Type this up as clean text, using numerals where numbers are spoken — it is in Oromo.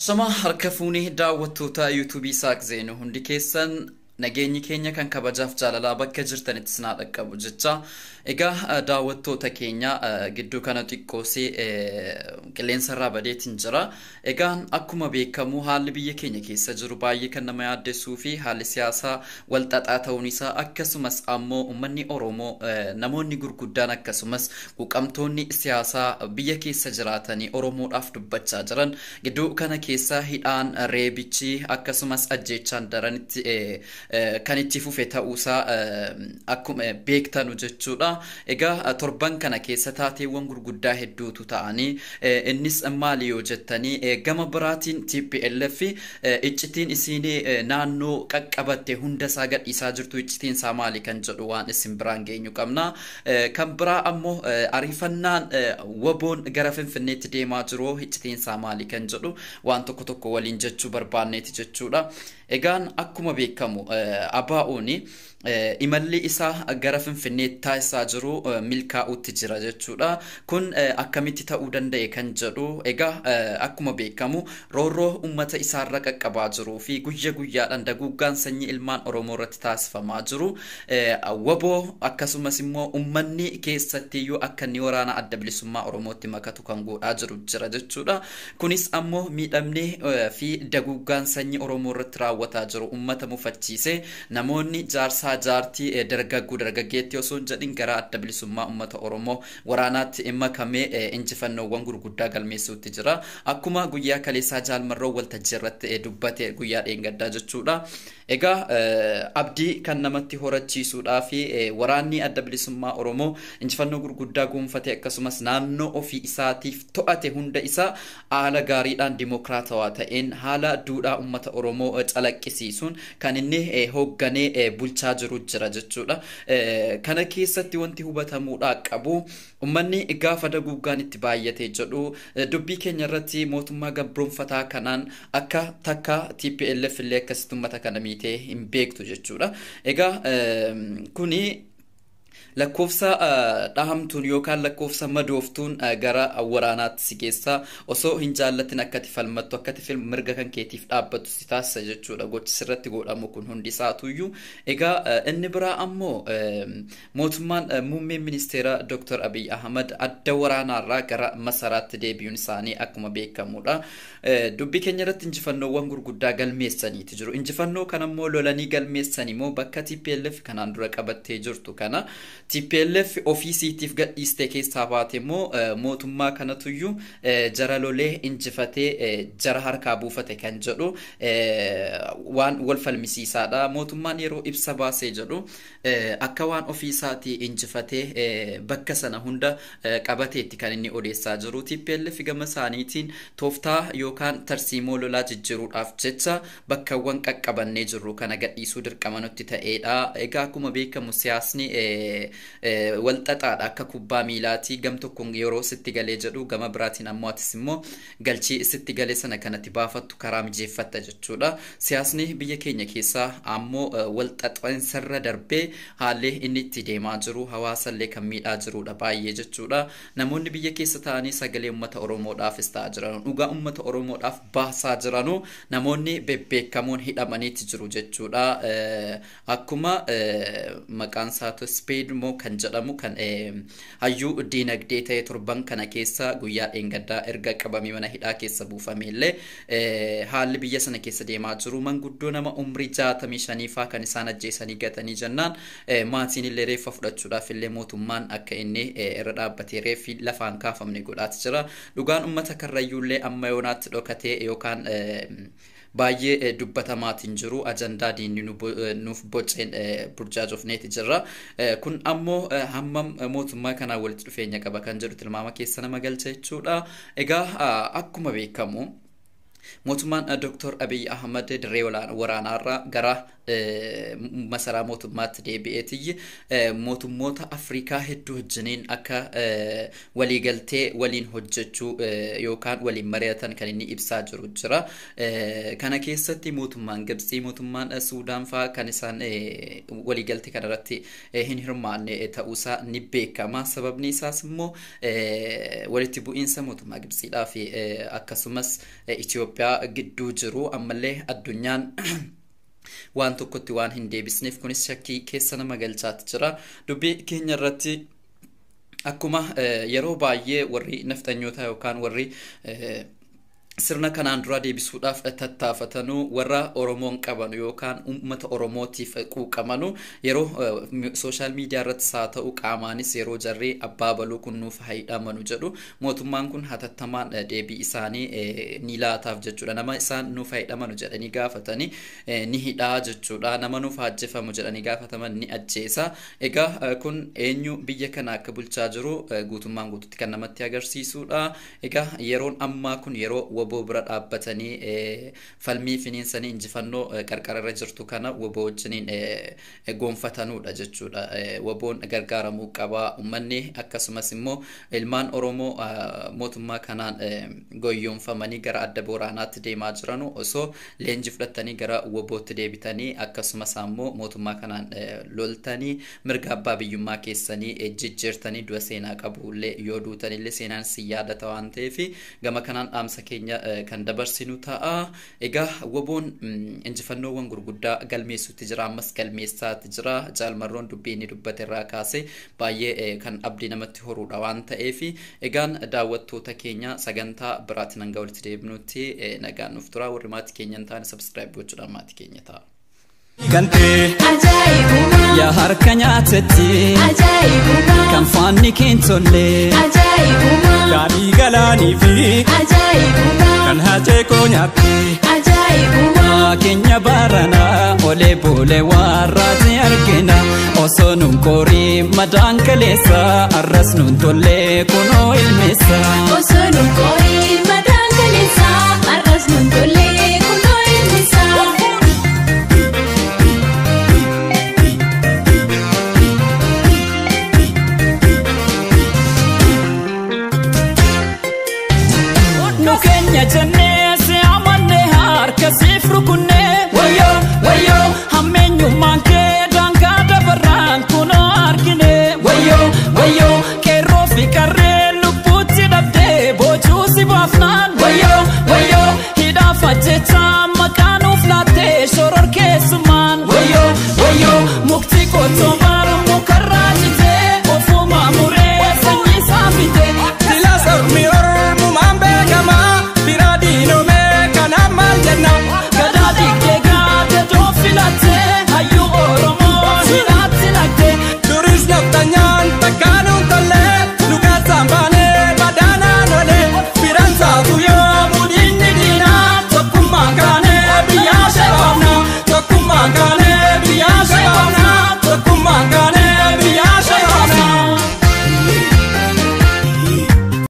Sama harka fuunee daawwattoota yuutuubii Isaaq Zeenuu, hundi keessan nageenyi keenya kan kabajaaf jaalalaa bakka jirtanitti sinaa dhaqqabu jecha. Egaa daawwattoota keenya, gidduu kana xiqqoosee qilleensa irraa badeetiin jira. Egaan akkuma beekamu haalli biyya keenya keessa jiru baay'ee kan nama yaaddessuu fi haalli siyaasaa wal xaxaa ta'uun isaa, akkasumas ammoo uummanni Oromoo, namoonni gurguddaan, akkasumas quuqamtoonni siyaasaa biyya keessa jiraatanii Oromoodhaaf dubbachaa jiran gidduu kana keessa hidhaan, reebichi, akkasumas ajjeechaan daranitti kan itti fufe ta'uusaa akkuma beektanu jechuudha. Egaa torban kana keessa taateewwan gurguddaa hedduutu ta'anii, innis maali yoo jettanii, gama biraatiin TPLF iccitiin isiin naannoo qaqqabatte hunda isaa gadhiisaa jirtu iccitiin isaa maali kan jedhu waan isin biraan geenyu qabna. Kan biraa ammoo ariifannaan WBOn gara Finfinneetti deemaa jiru iccitiin isaa maali kan jedhu waan tokko tokko waliin jechuu barbaanneeti jechuudha. Egaan akkuma beekamu ABO'n imalli isaa gara Finfinneetti taasisaa jiru milkaa'utti jira jechuudha. Kun akkamitti ta'uu danda'e kan jedhu, egaa akkuma beekamu roorroo uummata isaarra qaqqabaa jiruu fi guyya guyyaadhaan daguuggaan sanyii ilmaan Oromoo irratti taasifamaa jiru WBO akkasumas immoo uummanni keessattiyyuu akka inni waraana Adda Bilisummaa Oromootti makatu kan godhaa jiru jira jechuudha. Kunis ammoo miidhamni fi daguuggaan sanyii Oromoo irratti raawwataa jiru uummata mufachiise, namoonni jaarsaa, jaartii, dargaggoo, dargaggeettii osoo hin jedhin gara Adda Bilisummaa Uummata Oromoo waraanaatti makamee injifannoowwan gurguddaa galmeessuutti jira. Akkuma guyyaa kaleessaa Jaalmarroo waltajjii irratti dubbate, guyyaa dheengaddaa jechuudha. Egaa abdii kan namatti horachiisuudhaa fi waraanni Adda Bilisummaa Oromoo injifannoo gurguddaa gonfate, akkasumas naannoo ofii isaatiif to'ate hunda isaa haala gaariidhaan, dimokiraatawaa ta'een, haala duudhaa uummata Oromoo calaqqisiisuun kan inni hoogganee bulchaa jiru jira jechuudha. Kana keessatti wanti hubatamuudhaa qabu, uummanni gaafa daguuggaan itti baay'atee jedhu, dubbii keenya irratti mootummaa gabroonfataa kanaan akka takka TPLF illee akkasitti uummata kana miitee hin beektu jechuudha. Egaa kuni lakkoofsa dhahamtuun yookaan lakkoofsa madooftuun gara waraanaatti si geessa, osoo hin jaallatin akkati falmattu, akkati mirga kan keetiif dhaabbattu si taasisa jechuudha gochi sirratti godhamu kun hundi isaatuyyuu. Egaa inni biraa ammoo mootummaan muummeen ministeera Dr. Abiy Ahmad adda waraanaarraa gara masaraatti deebi'uun isaanii akkuma beekamudha. Dubbii keenya irratti injifannoowwan gurguddaa galmeessaniiti jiru. Injifannoo kanammoo lolanii galmeessan immoo bakka TPLF kanaan dura qabattee jirtu kana TPLF ofiisiitiif gadhiistee keessaa baate immoo mootummaa kanatuyyuu jara lolee injifatee jara harkaa buufate kan jedhu waan wal falmisiisaadha. Mootummaan yeroo ibsa baasee jedhu akka waan ofiisaatii injifatee bakka sana hunda qabateetti kan inni odeessaa jiru. TPLF gama isaaniitiin tooftaa yookaan tarsiimoo lolaa jijjiiruudhaaf jecha bakkawwan qaqqabannee jirru kana gadhiisuu dirqama nutti ta'eedha. Egaa akkuma beekamu siyaasni wal xaxaadha, akka kubbaa miilaati. Gam tokkoon yeroo sitti galee jedhu, gama biraatiin ammoo atis immoo galchii sitti galee sana kanatti baafattu karaa mijeeffatta jechuudha. Siyaasni biyya keenya keessaa ammoo wal xaxansarra darbee haalli inni itti deemaa jiru hawaasallee kan miidhaa jirudha baay'ee jechuudha. Namoonni biyya keessa ta'anii sagalee uummata Oromoodhaafis ta'aa jiran, dhugaa uummata Oromoodhaaf baasaa jiranu, namoonni bebbeekamoon hidhamaniiti jiru jechuudha. Akkuma maqaan isaatu Speed moo kan jedhamu, kan hayyuu diinagdee ta'e, torban kana keessa guyyaa dheengaddaa erga qabamee mana hidhaa keessa buufame illee, haalli biyya sana keessa deemaa jiru, manguddoo nama umrii 65faa kan isaan ajjeesanii gatanii jennaan, maatiin illee reeffa fudhachuudhaaf illee mootummaan akka inni irra dhaabbatee reeffi lafaan kaafamne godhaati jira. Dhugaan uummata Karrayyuullee amma yoonaatti dhokatee yookaan baay'ee dubbatamaatiin jiru, ajandaa diinni nuuf boceen burjaajofneeti jirra. Kun ammoo hammam mootummaa kanaan walitti dhufeenya qaba kan jedhu tilmaama keessa nama galcha jechuudha. Egaa akkuma beekamu mootummaan Dr. Abiy Ahmad dirree waraanaarraa gara masaraa mootummaatti deebi'eetiyyi mootummoota Afrikaa hedduu wajjiniin akka waliigaltee waliin hojjechuu yookaan waliin mari'atan kan inni ibsaa jiru jira. Kana keessatti mootummaan Gibxii, mootummaan Suudaan fa'aa kan isaan waliigaltee kanarratti hin hirmaanne ta'uusaa ni beekama. Sababni isaas immoo walitti bu'iinsa mootummaa Gibxiidhaa fi akkasumas Itoophiyaa Itoophiyaa gidduu jiru ammallee addunyaan waan tokkotti waan hin deebisneef kunis shakkii keessa nama galchaati jira. Dubbii keenya irratti akkuma yeroo baay'ee warri nafxanyoota yookaan warri sirna kanaan dura deebisuudhaaf tattaafatanuu warra Oromoon qabanu yookaan uummata Oromootiif quuqamanu yeroo sooshaal miidiyaa irrattis haa ta'u qaamaanis yeroo jarri abbaa baluu kun nuuf hidhamanu jedhu mootummaan kun hatattamaan deebii isaanii ni laataaf jechuudha. Nama isaan nuuf hidhamanu jedhanii gaafatanii ni hidhaa jechuudha. Nama nuuf ajjeefamu jedhanii gaafataman ni ajjeesa. Egaa kun eenyu biyya kana akka bulchaa jiru guutummaan guututti kan namatti agarsiisudha. Egaa yeroon ammaa kun yeroo woboo bira dhaabbatanii falmii finiinsanii injifannoo qarqararra jirtu kana woboo wajjiniin gonfatanudha jechuudha. Woboon gargaaramuu qaba. Uummanni akkasumas immoo ilmaan Oromoo mootummaa kanaan goyyoonfamanii gara adda boraanaatti deemaa jiranu osoo leenjii fudhatanii gara wobootti deebitanii akkasumas ammoo mootummaa kanaan loltanii mirga abbaa biyyummaa keessanii jijjiirtanii du'a seenaa qabullee yoo duutanillee seenaan si yaadata waan ta'eef gama kanaan dhaamsa keenya kan dabarsinu ta'a. Egaa woboon injifannoowwan gurguddaa galmeessutti jira, ammas galmeessaatti jira. Jaalmarroon dubbii inni dubbate irraa kaasee baay'ee kan abdii namatti horuudha waan ta'eef egaan daawwattoota keenya sagantaa biraatiin hanga walitti deebinutti nagaan nuuf tura. Warri maatii keenya hin taane subscribe gochuudhaan maatii keenya ta'a. Gantee Ajaa'ibuma yaa harka nyaatetti Ajaa'ibuma kan faanni keen tolle Ajaa'ibuma daadhii galaanii fi Ajaa'ibuma kan haacee koo nyaatte Ajaa'ibuma keenya baranaa olee boolee warraati argina osoo nun qorii madaan kaleessa arras nun tollee kunoo ilmeessa. Osoo nu qorii